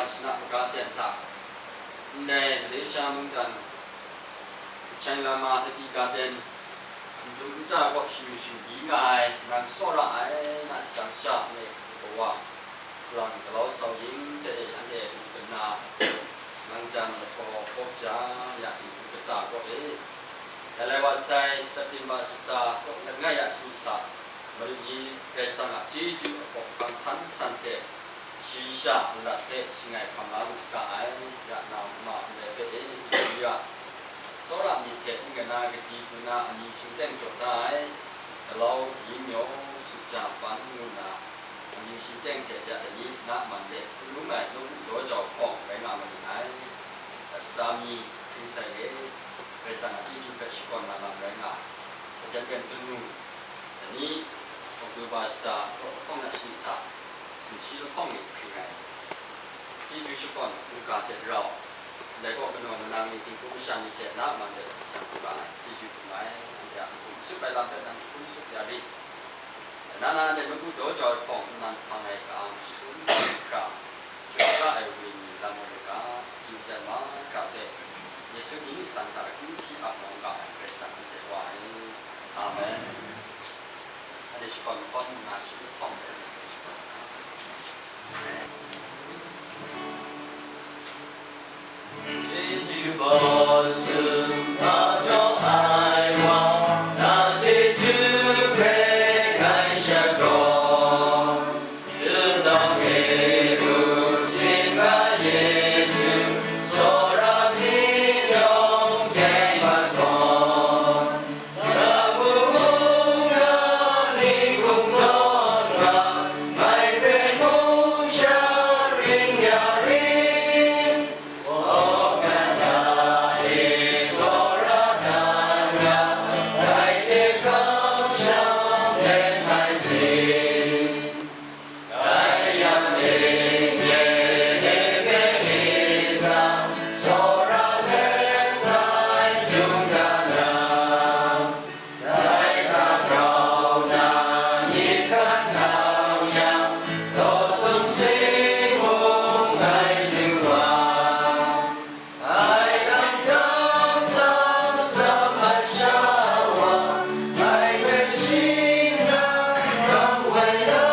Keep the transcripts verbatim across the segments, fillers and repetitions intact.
Shana Maga Ten hta, ndai Malaysia mungdan Chang Lama Happy Garden n-, n-, nta kaw shingyu shingbyi nga ai nan tsawra ai na shadang sha, ane kawa, salang galau sau yin hte e, anhte n-, nna, nang jan lahtaw kawp ja ya, n-, kata kaw e. Ya lai wa sai, September shata kaw langai ya shani sa, Madu ni Karai Kasang a chyeju a hpawk hpang san san hte, shi sha nlat hpe shangai hkam la lu saga ai, ya na ma ndai hpe e, Haleluya! Tsawra myit hte n-, nna kaji hku na amyu shingteng jaw da ai, galau yin maw, sutja pan ngu nna, amyu shingteng hte ya dai ni na man de hkrung ai nawku daw jau hpawng rai nga ma ni ai. Ashita mi hpring sai re, Karai Kasang a chyeju hpe shakawn na lam rai nga ai. Hkajan pen hkunu, dai ni, Oktoba shata, lahkawng na shani hta, sumshi lahkawng ni hpring ai. Chyeju shakawn mungga hte rau, ndai kaw kanawn manang ni, dinghku masha ni hte na man de sutja pru ga ai, chyeju htum ai, anhte a n-gun masut bai lam hpe nang jahkum sut ya rit. Nana de nawku daw jau ai hpawng nnan hpang ai ka-ang jahtum hkra, jaw ra ai wenyi lam ai ga, akyu jan mahkra hpe, Yesu myit san hta akyu hpyi ap nawng ga ai Karai Kasang anhte wa ai. Amen. Ade shakawn makawp nna shi lahkawng hpe Chyeju baw sum a jaw ai wa, na chyeju hpe ngai shakawn. Jutdawng e u, Singa Yesu, tsawra myit yawng teng mat gawn. Damu mung na ni kungdawn nga, ngai hpe hkung sha ring ya ring. Kaw kata e tsawra dan nga, dai hte kamsham let mai sing. Dai yang e, nye e hpe e sa, tsawra let ai hkrum ga na. Dai hta grau na myit hkan nang yang, daw sung sing mung ngai du ai. Ngai lam kamsham masha wa, ngai hpe shing na kam wai na.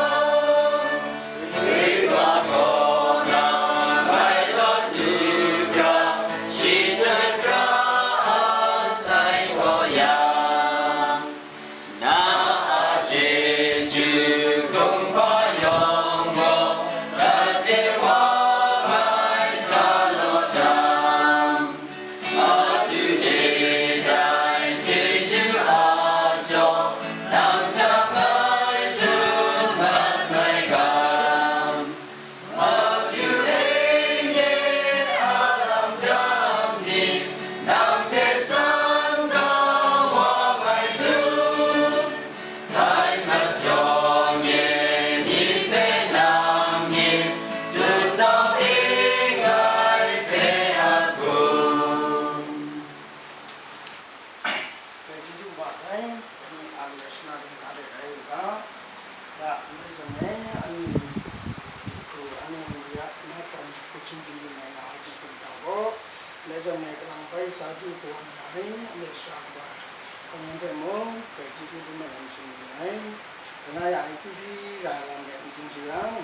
Hkristu kaw na ngai lawt yu hkra, shi hte hkra asai gaw yang, na a chyeju kumhpa yawng gaw, na hte wa ngai hta law jang, Madu e dai chyeju a jaw, nang hta ngai dum mat mai ga. Madu e nye a lam jam ni, nang hte sang ga wa mai dum. Dai hkat jawng e myit hpe nang myit, tut nawng ing ai hpe a hkrum. Dai chyeju wa sai, dai ni a lu ai shana dum hta de rai u ga, ya, ndai zawn e, ani, hku, ani, ya, na hkran hku hkying byin byin ai nga ai hku hta gaw, Ndai zawn e, kalang bai sa du kawan nga ai, ndai sara kaba hkawng yan hpe mung, grai chyeju dum ai lam tsun nngai. Kaw na yang, hpyi hpyi ra ai lam hpe n tsun jang,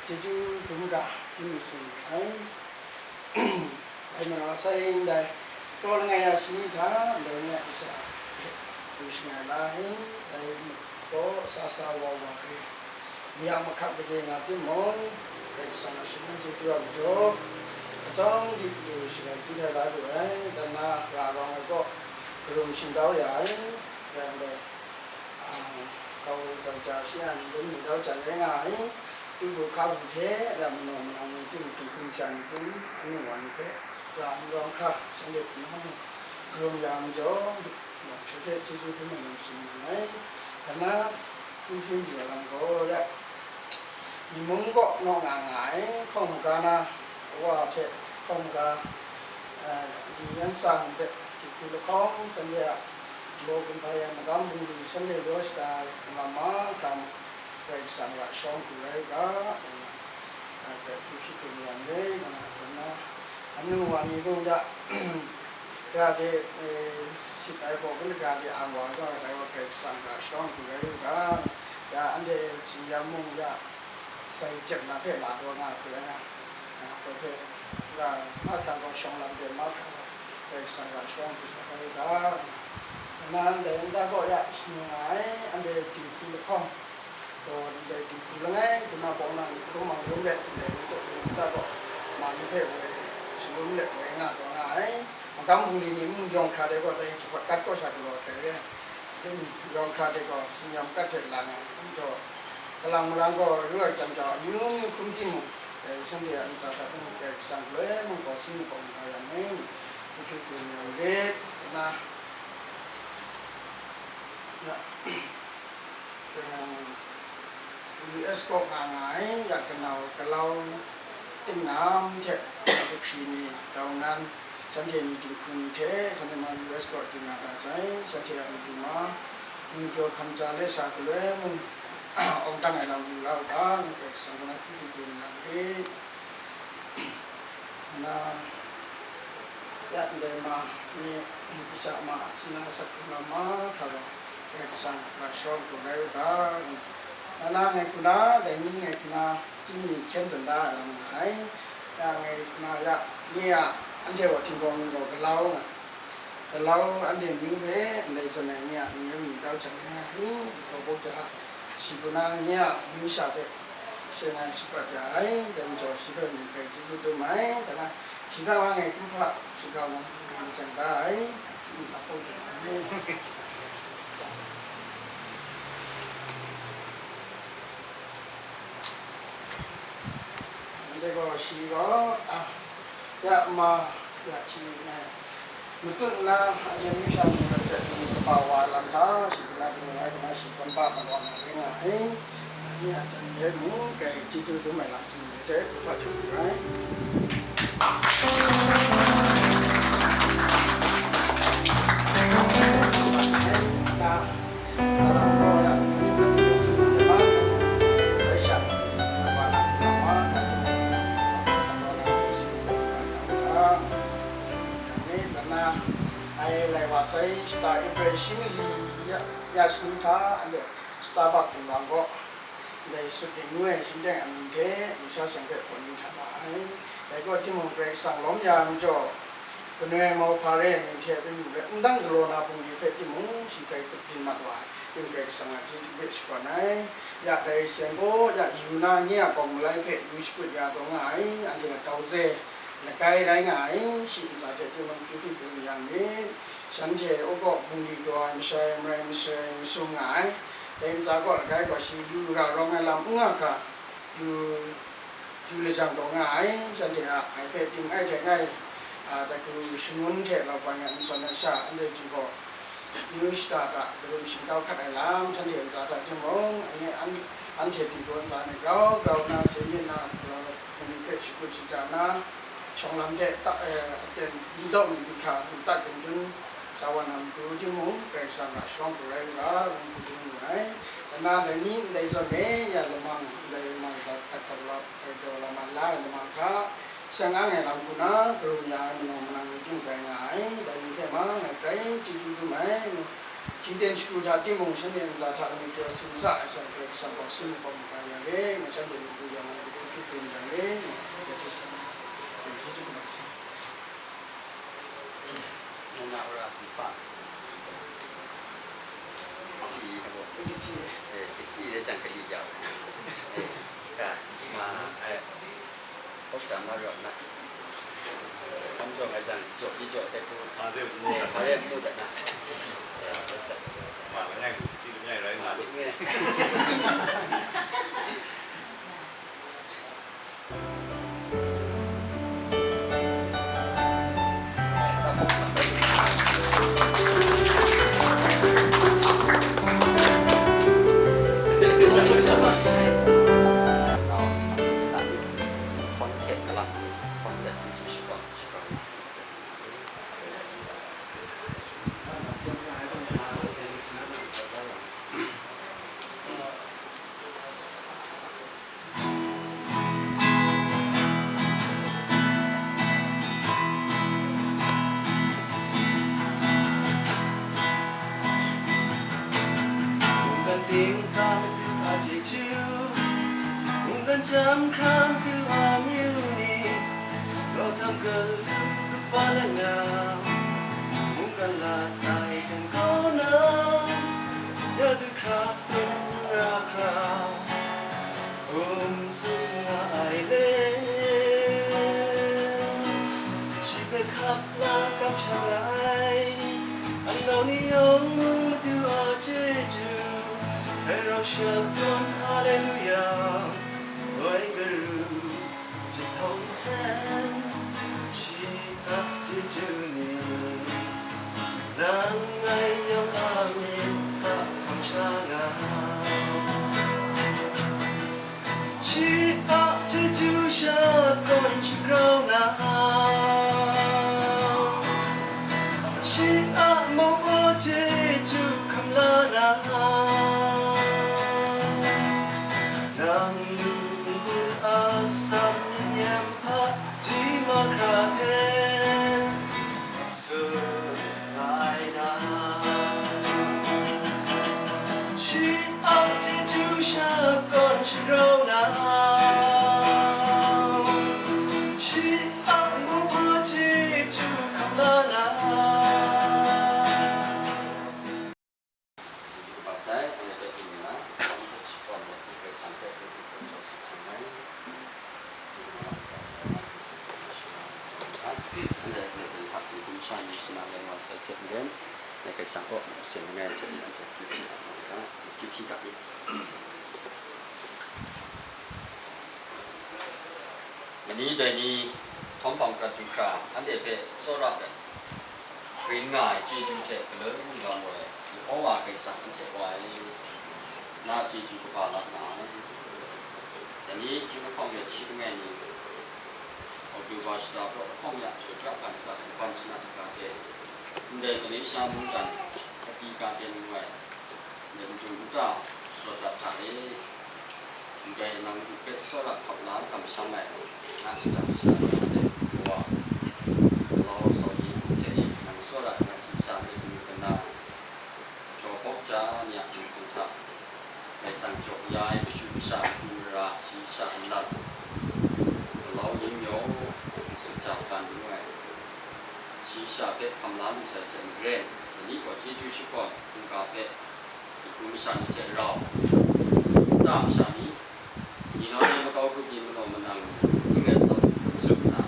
chyeju dum ga, hkying mi tsun nngai. Dai mara sai ndai, taw langai ya shani hta, ndai ni a kasha hpe du shangai la ai, dai gaw sa sa wa wa re, wu ya mahkrat gade nga timung, Karai Kasang a shangun chyeju a majaw, atsawm di lu shagai jin ai la lu ai, dan na ra rawng ai kaw, karum shingtau ya ai, yang gaw, a, kau zau ja shi a ni lum ni dau jan rai nga ai, tu bu hka bu hte, dan manaw manang ni tim, tinghku masha ni tim, anu wa ni hpe, ra n rawng hkra, shanhte hpyi hkam mu, karum ya ai majaw, Yawng hte hte chyeju hkrum ai lam tsun nngai. Dai na, n hpyi n du ai lam gaw ya, myi mung kaw naw nga nga ai, hkawng maga na, wa hte hkawng maga, eh, ni yan sa ni hpe, hku lahkawng, shanhte a law kumhpa yan magam bungli, shanhte law shada ai lam mahkra, Karai Kasang ra shawng hku rai u ga, eh, hpe hpyi hpyi hkrum ya ndai, Wa ni mung ya, gara de, eh, sit ai gaw, gun gara de ang wa ga, dai wa Karai Kasang hkra shawng du rai u ga, ya, anhte tsin-yam mung ya, sai jep na hpe la taw nga hku rai nga, ya, dai hpe, gara mahkra gaw shawng lam de mahkra gaw, Karai Kasang hkra shawng du sa rai u ga, nna ndai nta gaw ya, shanu nga ai, anhte dinghku lahkawng, gaw ndai dinghku langai, guna bawng na, hkrum mang lum let, ndai ni gaw, nta gaw, ma ni hpe woi, shalum let woi nga taw nga ai. Magam bungli ni mung yawng hkra de gaw, dai jahpawt kat kaw sha galaw hkrai re ai. Yawng hkra de gaw, tsin-yam kat hte lang ai, anhte gaw, kalang marang gaw, ru ai jan jau, amyu myu hkrum timung, dai shanhte a ntsa hta hkrum Karai Kasang galoi mung gaw, sin makawp mu ga yang e, hkrum hkrum yang rit, na, ya, U S kaw nga nga ai, ya, kanau, galau, tingnam hte, kahkri ni, tau nan, shanhte ni dinghku ni hte, shanhte ma U S kaw du na ra sai, shanhte a matu ma, ngwi pyaw hkam ja let sa galoi mung, awng dang ai lam lu la u ga, ngu Karai Kasang kaw na hkyu hkyu na re. Na, ya ndai ma ni, kasha ma, sina sak hkrum lam ma, hkra gaw, Karai Kasang hkra shawng hkrum rai u ga, na na ngai hku na, dai ni ngai hku na, Chyinghkyen hkyen tsun da ai lam nga ai. Ya ngai hku na ya, nye a, anhte wa Htingkawng ni gaw galau nga, galau anhte amyu hpe ndai zawn ai nye a amyu ni tau hte rai nga ai, hpaw buk ja, shi hku na nye a amyu sha hpe seng ai shaprat ya ai, dai majaw shi hpe mung hpe chyeju dum ai, dai na, shi hpe wa ngai kumhpa, shi hpe wa ngai jan da ai, hpung hpung ai. Ndai gaw shi gaw, a, ya ma, ya hti ngai matut nna, a, amyu sha mung rai hte, kaba wa lam hta, shi hku na, kanu ai hku na, shi hkawm ba malawng na rai nga ai. Ni a jan rai mung, kai chyeju dum ai lam tsun ai hte, kaba hte mung rai. Na, Ai lai wa sai shata April shi mali ya, ya shani hta, anhte Starbucks wunpawng gaw, ndai sut ning ngu ai shingteng amyu hte, lusha seng hpe hpaw ni htan wa ai. Dai gaw timung, Karai Kasang lawm ya ai majaw, Kanoi mauhpa re ai ni hte, n dang galaw na bungli hpe timung, shi grai kut byin mat wa ai, yu Karai Kasang a chyeju hpe shakawn ai. Ya dai sen gaw, ya yu na nye a kawng malai hpe yu shakut ya taw nga ai, anhte a tau ze lagai rai nga ai, shi ntsa hte timung, pyi hpyi hpyi yang myit, shanhte a kaw bungli galaw ai masha e marai masha e masum nga ai, dai ntsa kaw lagai gaw shi yu ra rawng ai lam n nga hkra, yu, yu lajang taw nga ai, shanhte a, ngai hpe ting ai hte ngai, a, dai hku shangun hte laban ya nhtawm ai sha, anhte hte gaw, amyu shata hta, karum shingtau hkat ai lam, shanhte ntsa hta timung, anhte an-, anhte htingbu ntsa ni grau grau nna, chye myit na, grau ai hpe shakut shaja nna, shawng lam hte ta-, eh, aten n daw n du hkra, lu tat kandun, sa wa na matu timung, Karai Kasang a shawng hku rai u ga, ngu hku dun wu ai. Kanan dai ni ndai zawn e, ya lamang, ndai lamang hta hkrat hkrat wa, hkrai daw la ma la ai lamang hta, seng ang ai lam hku na, karum ya ai manawng manang ni ting rai nga ai, dai ni hpe ma, ngai grai chyeju dum ai, hkying ten shakru hta timung, shanhte ntsa hta lami jaw sin sa ai sha, Karai Kasang gaw sin makawp mu ga ya re, ngai shanhte ni hku ya nga ai hku hkrit dum yang re, ngai hpe chyeju dum ai sa. Nang na ora hpa. Kaji, eh, kaji le jang kali jau. Eh, ka, ma, eh, kok sa ma rawt na. Kam jaw nga jang, jaw i jaw te ku. Ma de mu. Ma de mu da na. Eh, ma sa. Ma ngai, kaji le ngai rai ma. Ma de ngai. Jam hkra matu amyu ni, rawt htam galum kaba lana, mungkan lat ai dan kau na, ya du hkra sum ra hkra, um sum nga ai le. Shi hpe hkap la kamsham la ai, anau ni yawng mung matu a chyeju, rai rau shakawn, haleluya, woi garu, jahtaw nsen, shi a chyeju ni, nang ngai yawng a myit hta hkam sha nga. Shi a chyeju shakawn shagrau na, shi a mungga chyeju hkam la na, nang lu n-gun a sam myit nyem hpa, ji mahkra hte tsun ai na. Shi a chyeju shakawn shagrau na, shi a mungga chyeju hkam la na. Chyeju kaba sai, anhte hpe hpyi nna, hkawm hte shakawn let, Karai Kasang hpe hkrit hkrit hkawm jaw sut jang ai. Anhte hpe tinghkum sha ni shana leng wa sai hte maren, Karai Kasang kaw sin langai hte anhte hpe hpyi hpyi ga i. Mani dai ni htawm hpang prat du hkra, anhte hpe tsawra ai. Ring nga ai chyeju hte galoi mungga gaw ai, Yehowa Karai Kasang anhte Wa e, na chyeju kaba la nga ai. Dai ni hkying lahkawng yawng shi langai ni, Oktoba shata hpraw lahkawng ya jaw ja ban sa ai ban shana hta hte, ndai Malaysia mungdan Kapika ten ngu ai, Ndai matu nta rawt dat hta e, ndai nang Madu hpe tsawra hkap la kamsham ai, na shada masha ni hte, Kawa, galaw sau yi hte e, nang tsawra nang shayi sha hte kanu kana, jaw hpawk ja ni a jinghku hta, Karai Kasang jaw ya ai kashu kasha matu mara shayi sha nlang, galaw yin maw, sut ja kan ngu ai, shayi sha hpe hkam la lu sai hte maren, dai ni gaw chyeju shakawn hkungga hpe, Madu masha ni hte rau, nta masha ni, ni naw ni makau grup ni manaw manang ni, ning rai sau hkrum tsun nna,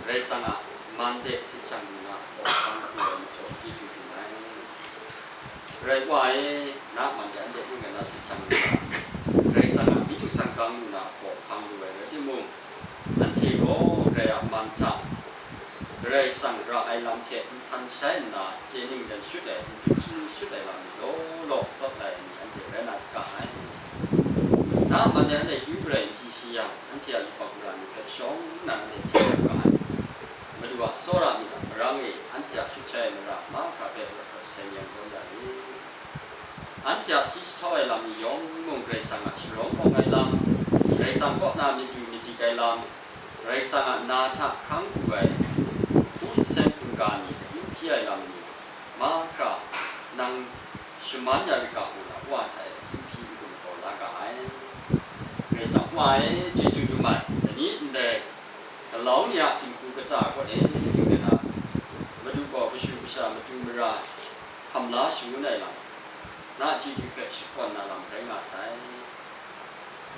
Karai Kasang a man de sit jang lu na hpaw hpang lu ai majaw chyeju dum ai. Karai Wa e, na man de anhte ning rai na sit jang lu na, Karai Kasang a myit ningsang gang lu na hpaw hpang lu ai rai timung, anhte gaw Karai a man hta, Karai Kasang ra ai lam hte nhtan shai nna, chye ning jan shut ai, n htum sharin shut ai lam ni law law kawt lai ai ni anhte rai na saga ai. Na a man e anhte akyu garai n hpyi shi yang, anhte a yubak mara ni hpe shawng nna anhte hpyi yu ga ai. Madu a tsawra myit a marang e, anhte a shut shai ai mara mahkra hpe rawt rawt seng yang kau ya i. Anhte a hpyi jahtau ai lam ni yawng mung Karai Kasang a sharawng awng ai lam, Karai Kasang kaw na myit du myit dik ai lam, Karai Kasang a na hta hkrang lu ai hpung nsen hkungga ni ahkying hpyi ai lam ni mahkra, nang shaman ya rit ga ngu na, Wa hta e ahkying hpyi n-gun galaw la ga ai. Karai Kasang Wa e, chyeju dum ai, dai ni ndai galau ni a dinghku kata kaw e, ning rai na, Madu gaw kashu kasha matu mara hkam la shangun ai lam, na a chyeju hpe shakawn na lam rai nga sai.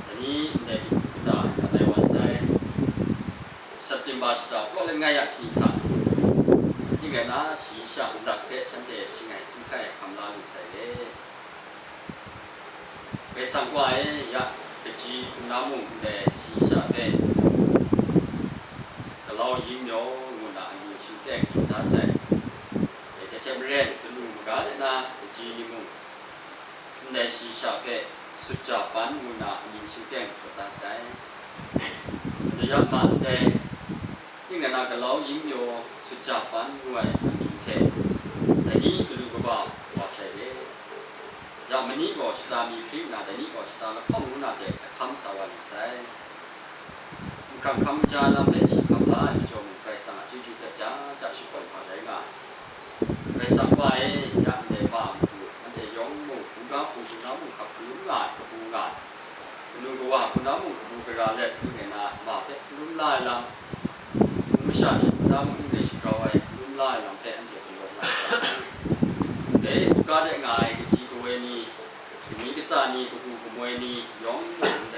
Dai ni ndai dinghku kata, kat ai wa sai, September shata hpraw langai a shani hta, ning rai na, shayi sha ntak hpe shanhte shangai htinghkai hkam la lu sai le. Karai Kasang Wa e, ya, kaji hkungga mung ndai shayi sha hpe galau yin maw ngu na amyu shingteng jaw da sai. Dai hte maren, kanu maga de na kaji ni mung, ndai shayi sha hpe sut ja ban ngu na amyu shingteng jaw da sai. Dai yang ma ndai, ning rai na, galau yin maw sut ja ban ngu ai amyu hte, dai ni galu kaba wa sai le. Ya, mani gaw shata mi hpring nna, dai ni gaw shata lahkawng ngu na de ahkam sa wa lu sai. Nhkrang hkam kaja lam hpe shi hkam la ai majaw mung, Karai Kasang a chyeju hpe ja ja shakawn hpa rai nga ai. Karai Kasang Wa e, ya ndai ma a matu, anhte yawng mung, hkungga hpung hkungga mung hkap hkalum nga ai, kabu nga ai, kanu Kawa hpunau mung kabu gara let hpring rai na, ma hpe hkalum la ai lam, hpung masha ni hpunau mung n rai shagrau ai hkalum la ai lam hpe anhte galaw nga ai. Dai hkungga de nga ai kaji kawoi ni, kani kasa ni, kabu kamoi ni, yawng yawng